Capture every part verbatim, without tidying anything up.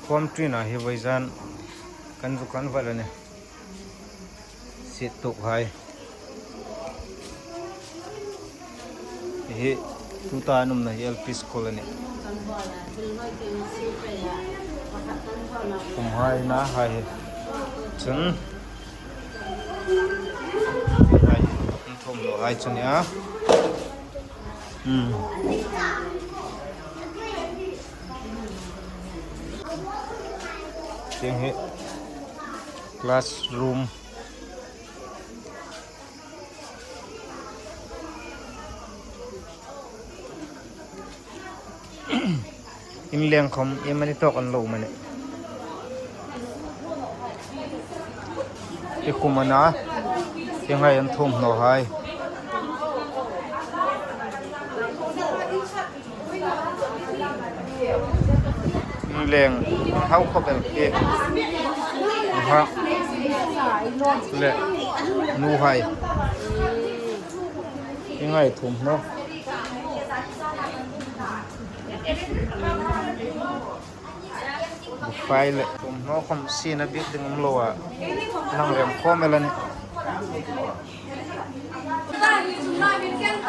Khawm ṭina hi vawizan kan zu kan val a nih. Siet tuk hai. Hi tuta an umna hi L P school a nih. Kum hai na hai hi. Chun hai an thawm naw hai chu nia. Hmm. Tieng hi classroom. Inleng khawm iemani tawk an lo um a nih. Hi kum a na, tieng hai an thawm naw hai. Inleng hau khawp el hi. Aha. Le nu hai. Tieng hai thawm naw. Fai le thawm naw khawm siena bik ding um lo a. Lang rem khawm el a nih.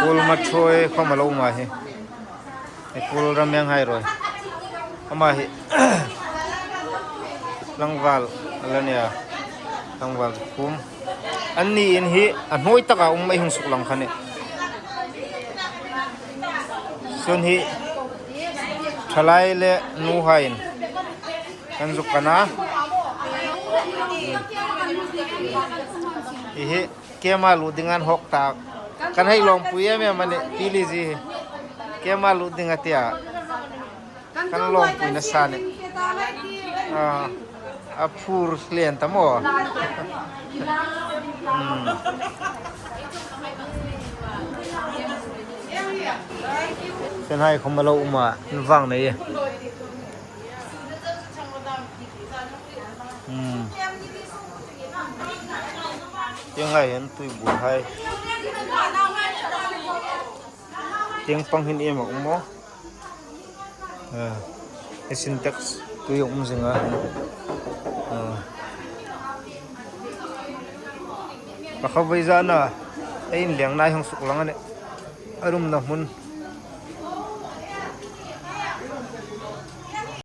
Kul ma choi khawm a lo um a hi. Hi kul ram meng hai ruoi. Ama hi tlangval a la nia. Tlangval kum. Anni in hi a hnuoi taka um ei hung suklang kha nih. Chun hi thalai le nu haiin kan zuk kan a. Hi hi keima lut ding an hawk tak. Kan hei lawmpui em em a nih, Pi Lizzy hi. Keima lut ding a tia. Kan lawmpui nasa a nih. A, a phur hlen ta maw. Hmm. Sen hai khawm a lo um a, in vang nei. Hmm. Tieng hai an tui bul hai. Tieng pang hin iem a um maw. Ah, hi Sintex tui a um zing a. Ah. Pakhat vawizana ei inlengna hung suklang a nih. A rumna hmun